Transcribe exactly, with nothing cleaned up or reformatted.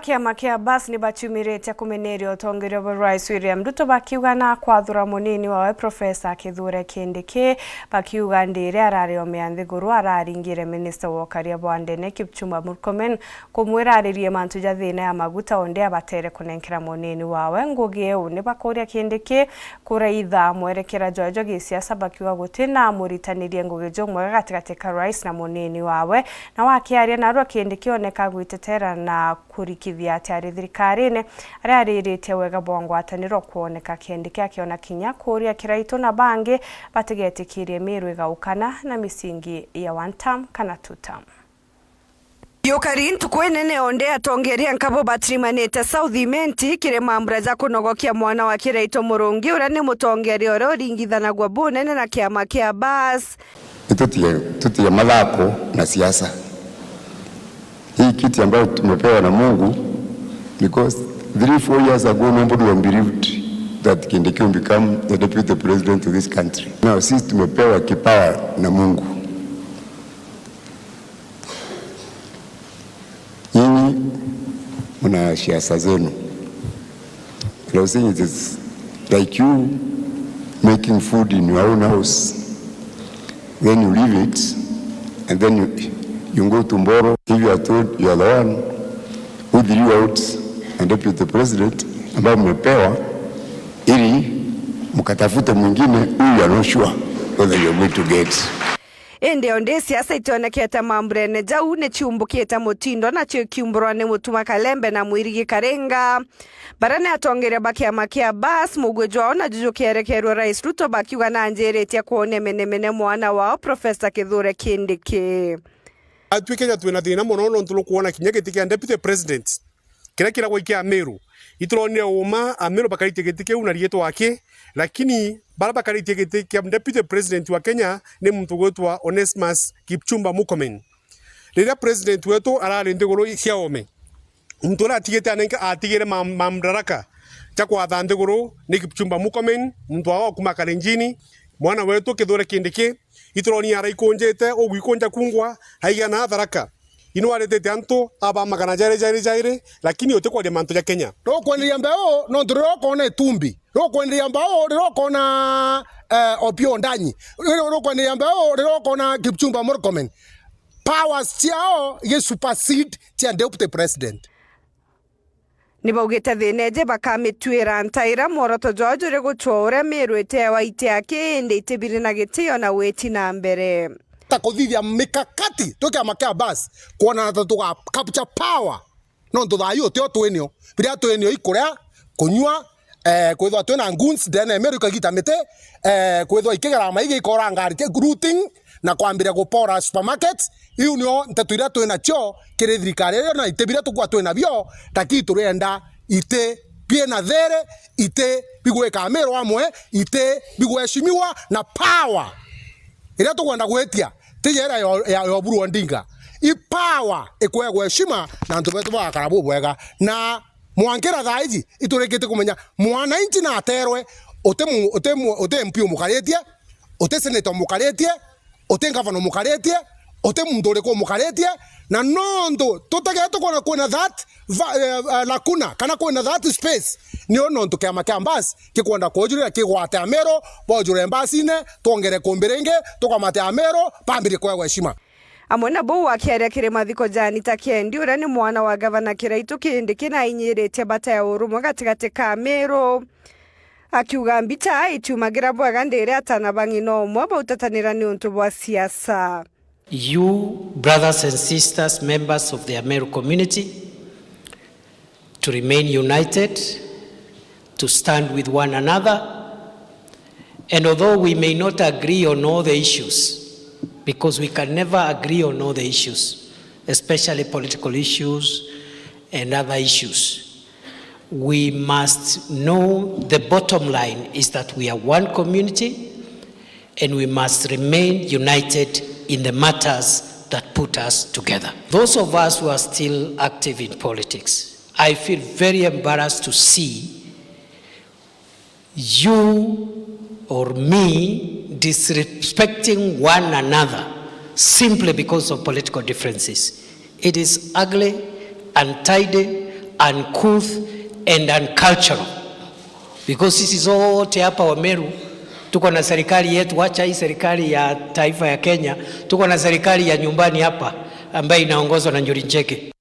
Kiama kia Bus ni baciumiritie kumeneria utongeria bwa Rais William Ruto, bakiuga na kwathura munini wawe Professor Kithure Kindiki, bakiuga ndiri arari ome ya nthiguru araringire minister wa ukaria bwa ndene Kipchumba Murkomen kumwira aririe mantu ja thina ya maguta, onde abatere kunenkera munini wawe ngugi iu. Ni bakuria Kindiki kuraitha mwerekera jwawe jwa gisiasa, bakiuga guti na muritanirie ngugi jumwega gatigati ka rais na munini wawe. Na wakiaria narua Kindiki oneka gwitetera na kurikithia ati ari thirikarine, aria ariritie wega bwa ngwataniro kwoneka. Kindiki akiona kinya kuria Kiraitu na bangi batigetikirie Miru igaukana na misingi ya one term kana two term. Yukari ntuku inene onde atongeria nkabo batirimanite South Imenti kiri mambura ja kunogokia mwana wa Kiraitu Murungi, uria ni mutongeria uria uringithanagua bunene na kiama kia Bus. Tutie, tutie mathako na siasa. Hii kiti ambayo tumepewa na Mungu, because three, four years ago, nobody would have believed that Kindiki will become the deputy president of this country. Now, sisi tumepewa kipawa na Mungu. Nyinyi mna siasa zenu. But I was saying it is like you making food in your own house. Then you leave it, and then you, you go to borrow. If you are told you are the one who drew out a deputy president ambaye mmepewa ili mkatafute mwingine who you are not sure whether you are going to get. Indi ondi siasa itionekete mamburene jau ni ciumbukite mutindo, nacio ikiumburwa ni Mutuma Kalembe na Mwirigi Karinga. Baria ni atongeria ba kiama kia Bus, mugwi jwao na juju kierekerwe Rais Ruto, bakiuga na njiritie kwonia menemene mwana wao Professor Kithure Kindiki. Atwi Kenya twina thina mono nontu nukwona kinya giti kia deputy president kiria kiragwa kia Amiru. Ituronire uma Amiru bakaritie giti kiu na riitwa aki, lakini baria bakaritie giti kia deputy president wa Kenya ni muntu ugwitwa Onesmus Kipchumba Murkomen. Riria president wetu arari nthiguru cia ome, muntu uria atigite anenka, atigire mam-, mamdaraka ja kwatha nthiguru ni Kipchumba Murkomen, muntu wao kuma Kalenjini, mwana wetu Kithure Kindiki. Ituronia araikunjite ugwikunja kungwa, aigana Tharaka. Inwaritite antu aba magana jairi, jairi, jairi, lakini utikwaria mantu ja Kenya. Rukwenderia mbeu nontu riria ukona Itumbi, rukwenderia mbeu riria ukona, eh, Opiyo Ondanyi, rukwenderia mbeu riria ukona Kipchumba Murkomen. Powers ciao gi supersede cia deputy president. Ni baugite thina iji bakamituira ntaira, mworoto jwao juri gucwa uria Miru itewa iti aki, indi itibiri na gitio na witi na mbere. Ta kuthithia mikakati twi kiama kia Bus, kwonana ta tuga capture power, nontu thayu utio twinio. Biria twinio ikuria, kunyua, eh, kwithwa twina goons ndene ya Miru ikagita miti, eh, kwithwa ikigera maigi ikoranga ariti, looting, na kwambiria gupora supermarkets. Iu nio nteto iria twi nacio kiri thirikari iria, na iti biria tukuwa twi nabio, lakini turienda iti biina thiiri, iti bigwika Amiru amwe, iti bigweshimiwa na power iria tukwenda gwitia. Ti ya iria ya, ya, ya Oburu Odinga. I power ikwegwa heshima na antu betu bagakara bubwega. Na mwankira thaa iji, iturikite kumenya mwananchi naterwe, uti mu-, uti mu-, uti M P umukaritie, uti senator umukaritie, uti ngavana umukaritie, uti muntu uriku umukaritie, na nontu tutegete kwona kwina that va-, eh, eh, lacuna, kana kwina that space, nio nontu kiama kia Mbas kikwenda kwojurira kigwate Ameru, bojure mbasine, twongere kumbi ringi, tukamate Ameru, bambirie kwegwa heshima. Amwe na buu, akiaria kiri mathiko ja Anita Kiendi, uria ni mwana wa gavana Kiraitu Kindiki, na ainyiritie bata ya urumwe gatigati ka Ameru, akiuga mbicha itiumagira bwega ndiri atana ba ng'ina umwe bautatanira niuntu bwa siasa. You, brothers and sisters, members of the Ameru community, to remain united, to stand with one another. And although we may not agree on all the issues, because we can never agree on all the issues, especially political issues and other issues, we must know the bottom line is that we are one community and we must remain united in the matters that put us together. Those of us who are still active in politics, I feel very embarrassed to see you or me disrespecting one another simply because of political differences. It is ugly, untidy, uncouth and uncultural, because sisi zote hapa Wameru tuko na serikali yetu, wacha hii serikali ya taifa ya Kenya, tuko na serikali ya nyumbani hapa ambayo inaongozwa na Njuri Ncheke.